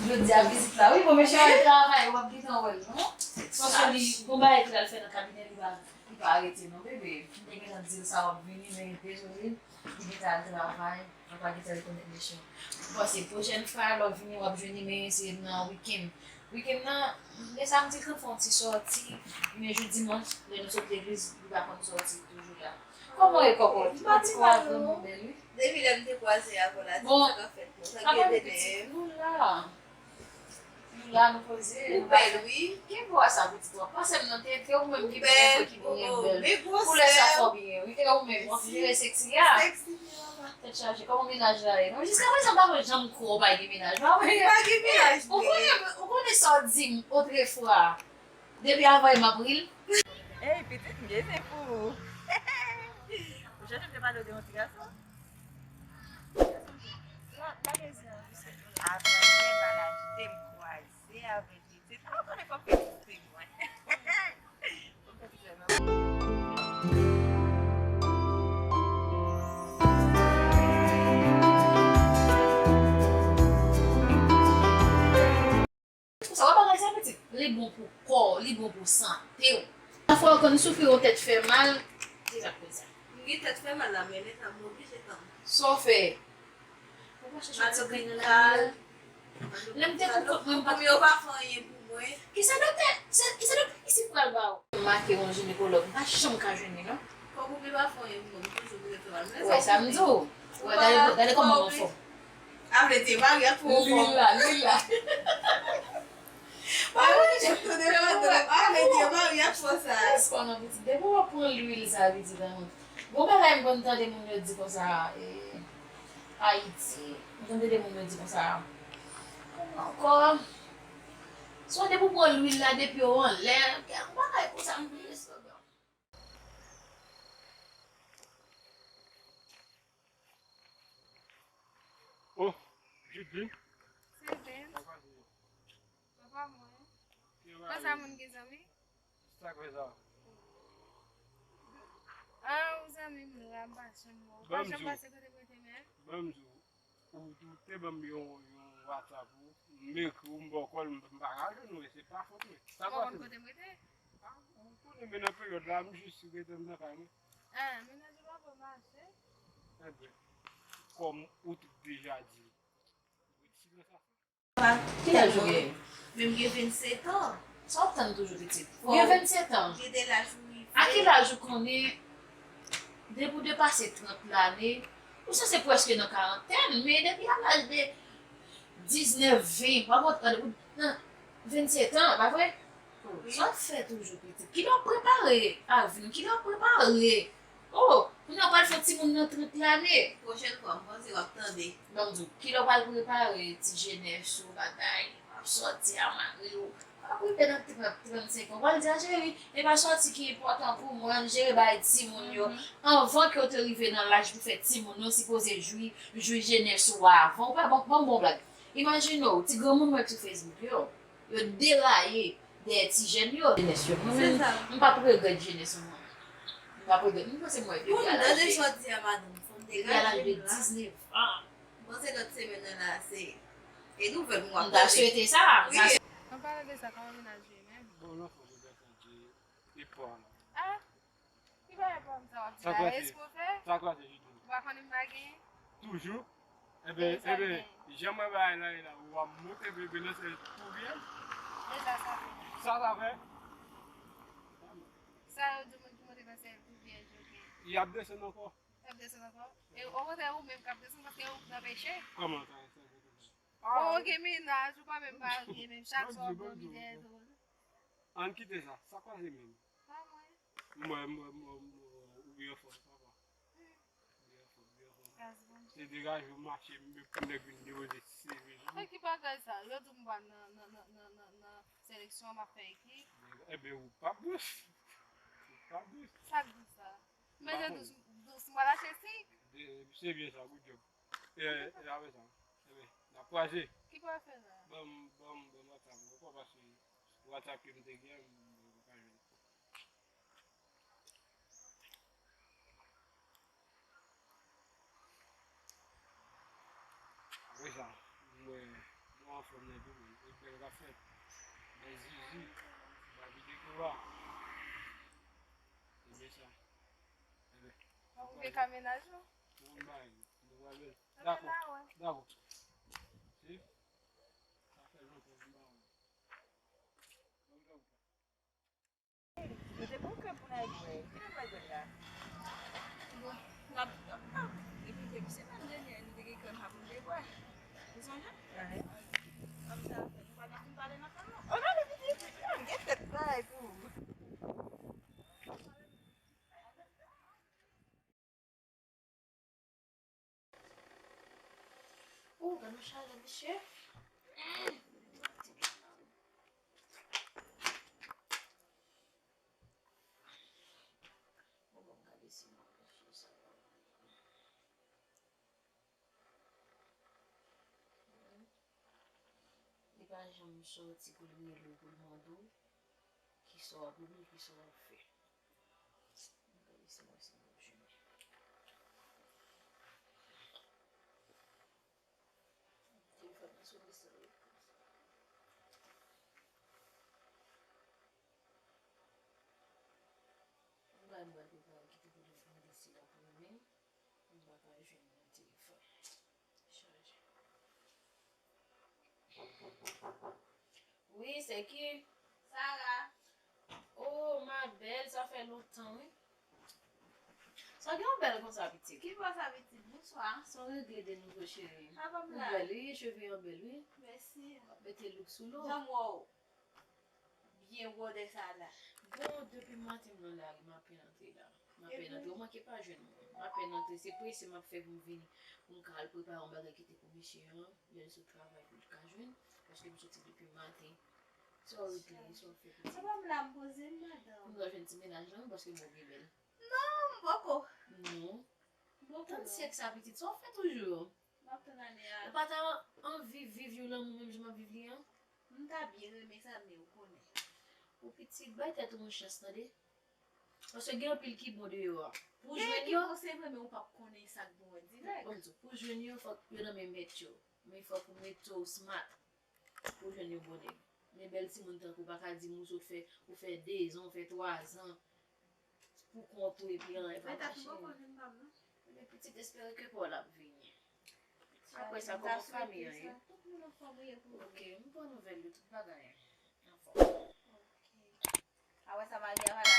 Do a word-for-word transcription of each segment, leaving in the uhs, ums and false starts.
Jodi a vizit la, wi, bon, mesye al travay, w ap gentan wè l, non? Paske li, gon bagay ki pral fè nan kabinè, li pa, li pa arete, non, bebe. M te gentan di l sa w ap vini, men dezole, li gentan al travay, mwen pa gentan rekonèt mesye. M panse pwochèn fwa, lè w vini, w ap jwenn li, men se nan wikenn. Wikenn nan, lè samdi, l konn fè yon ti sòti, men jou dimanch, lè nou sot legliz, li pa konn sòti, li toujou la. Kòman w ye, kòkòt? Ou pa ti mal, non. Depi lè m te kwaze avè w la, di m sa k ap fèt, non? Sa k gen de nèv? Loula. Loula, nou poze, nou bèl, wi. Gen vwa sa, pitit, w ap pase m nan tete, ou menm ki byen, ki byen bèl. Koulè sa fò byen, wi. E ou menm, w ap vire seksi a. Tèt chaje, kòman mennaj la ye? Non, jiskaprezan, m pa janm kwè w pa gen mennaj, pa vre? Pa gen mennaj, ou konnen, ou konnen sa w di m otrefwa. Depi avan m ap ri l. Ey, pitit, m gen zen pou ou. Ou chèche m te pale w de yon ti gason? Avan yè, m al achte, m kwaze avèk pitit. Ou konnen fò m fè ti mwen. Fò m fè ti mwen. Sa wè bagay sa, pitit? Li bon pou kò w, li bon pou sante w. Pafwa, ou konn soufri yon tèt fè mal, se sa k fè sa. M gen tèt fè mal la, men lè sa m oblije tann. Sa w fè? Ou pa chèche ti grenn nan la. Lè m te pou kont mwen, m pa t. Kòm yo pa fè anyen pou mwen. Kisa doktè, kisa doktè isit pral ba w? M make yon jinekològ, m pa janm ka jwenn li, non. Kòm ou pa fè anyen pou mwen, m toujou vle fè mal. Ou wè sa m di w? Ou wè, gade, gade kòman m anfòm. A vle di, mari a twò fò. Lwil la, lwil la. Mari a twò fò. A vle di, mari a twò sa. Èske w nan pitit? Depi w ap pran lwil sa, pitit an. Bon bagay m konn tande moun yo di konsa, eh, Ayiti. M konn tande moun yo di konsa. Kòman ankò? Swa depi w pran lwil la, depi w anlè, kèk bagay konsa, m bliye slogan. Oh, Judy. Steven. Papa mwen. Konsa moun gen zanmi? Sa k fè sa? Ah, ou zanmi m la, m pa janm wè w. Ou pa janm pase kote mwen te menm? Ban m di w, ou, ou te ban m yon, yon WhatsApp ou, m ekri w, m ba w kòl, m pa ka jwenn ou, e se pa fòt mwen. Sa k pase? Ou pa konn kote m rete? Ah, ou konnen, men nan peryòd la, m jis rete m nan kay mwen. Ah, mennaj ou pa pral mache? Enben, kòm ou t deja di, retire sa. Ki laj ou gen? Men m gen vennsenk an. Sa w ap tann toujou, pitit? Ou gen vennsenk an. Gen de laj ou rive. A ki laj ou konnen, depi w depase trant lane, ou sanse prèske nan karantèn, men depi a laj de diznèf, ven, w ap antre nan vennsenk an, pa vre? Wi. Sa w ap fè toujou, pitit? Kilè w ap prepare avni w? Kilè w ap prepare? Oh, kounye a w pral fè timoun nan trant lane. Pwochèn fwa, m panse w ap tande. Ban m di w, kilè w pral prepare ti jenès ou, bagay, w ap sòti a mari w, w ap rive nan trant, trannsenk an, w pral di a cheri, e pa sòti ki enpòtan pou mwen, ann jere bagay timoun yo. Anvan ke w te rive nan laj pou fè timoun, ou sipoze jwi, jwi jenès ou avan. Ou pa ban, ban m bon blag. Imajine w, ti granmoun mwen k sou Facebook yo. Yo deraye dèyè ti jèn yo. Jenès yo. Mwen menm, m p ap regrèt jenès mwen. M p ap regrèt. M panse mwen depi a laj de, depi a laj de diznèf an. M panse lòt semèn nan la, se, e nouvèl m w ap tande. M ta swete sa. Wi. Ann pale de sa, kòman mennaj ou ye menm? Bon, nan fòm, mwen santi e pa la. Ah? Ki bagay pòm sa w ap di la? Èske w fè? Sa k pase, Jidou? Ou pa konnen m pa genyen? Toujou? Enben, enben, jan mwen bagay la ye la, w ap monte bebe nan syèl tou vyèj? E sa, sa fè? Sa, sa fè? Sa yo di moun ki monte nan syèl tou vyèj yo gen. Y ap desann ankò. Y ap desann ankò? E okontrè, ou menm k ap desann paske ou nan peche. Kòman sa, sa, sa, sa? Bon, ou gen mennaj, ou pa menm marye, men chak swa w ap dòmi dèyè do l. Ann kite sa. Sa k pase menm? Pa mwen. Mwen, mwen, mwen, mwen, ou byen fò, papa. Ou byen fò, ou byen fò. Gaz bon. Se degaje w mache, m pou nèg vin depoze seve sou ou. E ki bagay sa? Yo di m pa nan, nan, nan, nan, nan, nan seleksyon, m ap fè ekip. Enben, ou p ap dous. Ou p ap dous. Sa k dous sa? Manje dous, dous, m pral achte sik. Se byen sa, good job. E, e, apre sa, enben, n ap kwaze. Ki pral fè la? Ban m, ban m, ban m WhatsApp ou ankò, paske WhatsApp ke m te gen, m, m pa jwenn. Apre sa, m wè, nou anfòm nan tou. Fèt. Bèl zizi. Babi de koura. Se byen sa. Enben. Ou vle ka mennaj ou? Bon, bay. Nou va bèl. Dakò. Dakò. Si? Sa fè lontan m pa wè. Bon, bon. Ou te pran krèm pou n al bwè. Ki lè n pral bwè la? Bon, n ap, n ap, epi depi semèn dènyè, nou te gen krèm sa pou n te bwè. Ou sonje? Wi. Kòm sa fè, nou pa nan fin pale nan kay la. O, gade pitit, pitit, gen tèt bagay pou ou. Ou, gade yon chalè, mesye. Bon, bon, gade si mwen mesye sa va. Li pa janm sòti pou l rele w, pou l mande w kisa w ap, kisa w ap fè. Mwen gade si mwen, si mwen jwenn li. Telefòn nan sone san ret konsa. Mwen pa wè ki te vle mande si l ap renmen. Mwen pa ka jwenn nan telefòn. Chaje. Wi, se ki? Sarah. Oh, ma belle, sa fè lontan, wi. Sa gen w bèl konsa, pitit? Ki bò sa, pitit? Bonswa. Sa w regle de nouvo, cheri? Sa pa m la. Ou bèl, wi, cheve an bèl, wi. Mèsi. W ap mete look sou nou. Jan m wè w byen wòdè sa la. Bon, depi maten m nan lari, m apèn antre la. M apèn antre, ou manke pa jwenn mwen. M apèn antre, se prese m ap fè pou m vini, pou m ka al prepare yon bagay ki te pou mesye an, lè l sot travay pou l ka jwenn, paske m soti depi maten. Sa w regle, sa w fè pitit? Papa m la, m poze m, madanm. Ou pral jwenn ti mennaj lan, paske m wè w byen bèl. Non, m poko. Non. M poko, non. Tann syèk sa, pitit, sa w fè toujou? M ap tann ane a. Ou pa ta anvi viv yon lanmou menm jan m ap viv li an? M ta byen renmen sa, men ou konnen. Ou pitit, bay tèt ou yon chans, tande. Paske gen anpil ki bon deyò a. Pou jwenn yo, se vre, men ou p ap konnen sa k bon an dirèk. Bon, pou jwenn yo, fòk yo nan men mèt yo. Men fòk ou mete w smart pou jwenn yon bon nèg. Men bèl timoun tankou w pa ka di m ou sot fè, ou fè dezan, ou fè twazan pou kont ou epi anyen pa mache. Men pitit, espere ke pa w la ap vini. Apre sa, kòman fanmi an ye? Tout moun anfòm, ou ye pou ou? Ok, m pran nouvèl yo, tout bagay anfòm. Ok. A wè sa Maria pa la.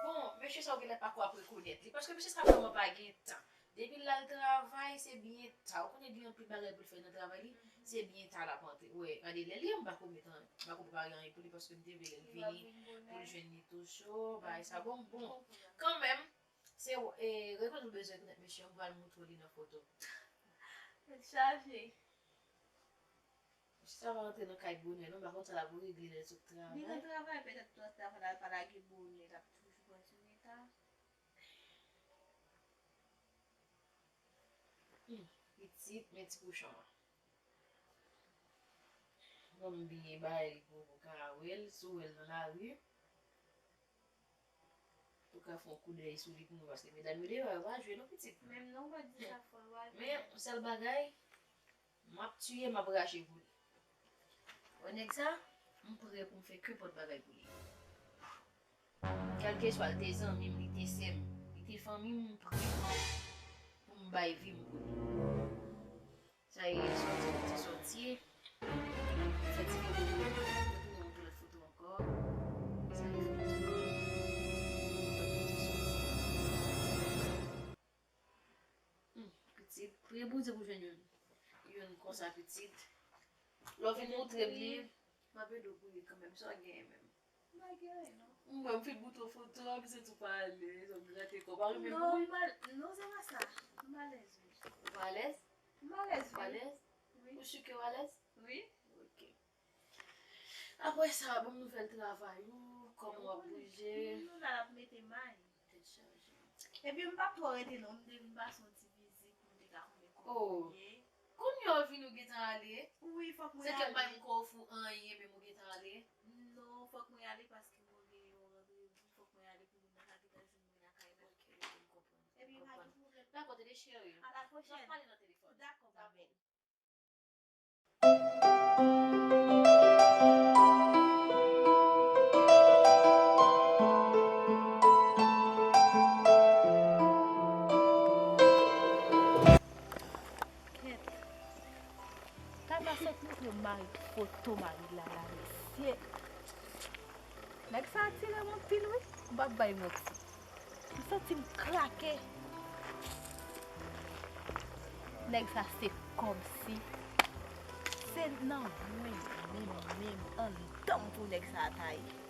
Bon, mesye sa w genlè pako ap rekonèt li, paske mesye sa vrèman pa gen tan. Depi l al travay, se byen ta. Ou konnen gen anpil bagay pou l fè nan travay li, se byen ta l ap antre. Wè, gade lè li an, m pako met an, m pako prepare anyen pou li, paske m te vle lè l vini, pou l jwenn li tou cho, bagay sa. Bon, bon, kanmenm, se, e, rekonèt ou bezwen rekonèt mesye an, m pral moutre w li nan foto. Tèt chaje. Mesye sa pa rantre nan kay bonè non, m pa konn sa l ap regle lè l sot travay. Li nan travay, petèt tout travay la, l pa lage bonè, l ap toujou pran sou reta. Hmm, pitit, men ti kochon an. Bon, m byen ba li pou, pou ka wè l, si w wè l nan lari. Ou ka fè yon koudèy sou li pou nou, paske medam yo deyò, yo pa jwe non, pitit. Menm non, w pa di sa fò, l pa jwe. Men, yon sèl bagay, m ap tiye, m ap rache pou li. Wè nèg sa, m prè pou m fè kenpòt bagay pou li. Kèlkeswa, li te zanmi m, li te sè m, li te fanmi m, m prè pou m bay vi m pou li. Sa ye, sòti, sòti, sòti. Fè ti foto pou nou, nou tounen yon lòt foto ankò. Sa ye, fè ti foto. Hmm, pitit, priye Bondye pou jwenn youn. Youn konsa, pitit. Lè w vin moutre m li, m ap ede w pou li kanmenm, sa w genyen menm. M pa gen anyen, non. M wè m fin bout yon foto, m santi w pa alèz, w ap grate kò w, pa renmen pou li. Non, m pa, non, se pa sa. M alèz, wi. Ou alèz? M alèz, wi. Ou alèz? Wi. Ou si ke w alèz? Wi. Ok. Apre sa, ban m nouvèl travay ou, kòman w ap bouje? Wi, nou la, n ap mete may. Tèt chaje. Epi m p ap twò rete, non, m te vin pase yon ti vizit pou m te ka konnen kòman w ye. Kounye a w vini, ou gentan ale? Wi, fòk mwen ale. Se ke m pa menm ko ofri w anyen, men ou gentan ale? Non, fòk mwen ale paske mwen gen yon randevou, fòk mwen ale pou moun nan ka gentan jwenn mwen lakay la. Ok, ok, m konprann. Epi pa gen pwoblèm. Dakò, tande cheri. A la pwochèn. N ap pale nan telefòn. Dakò, ma belle. Ay, foto mari Lala, mesye. Nèg sa atire m anpil, wi. M p ap bay manti. M santi m krake. Nèg sa se kòmsi se nan mwen menm, menm, anndan m pou nèg sa ta ye.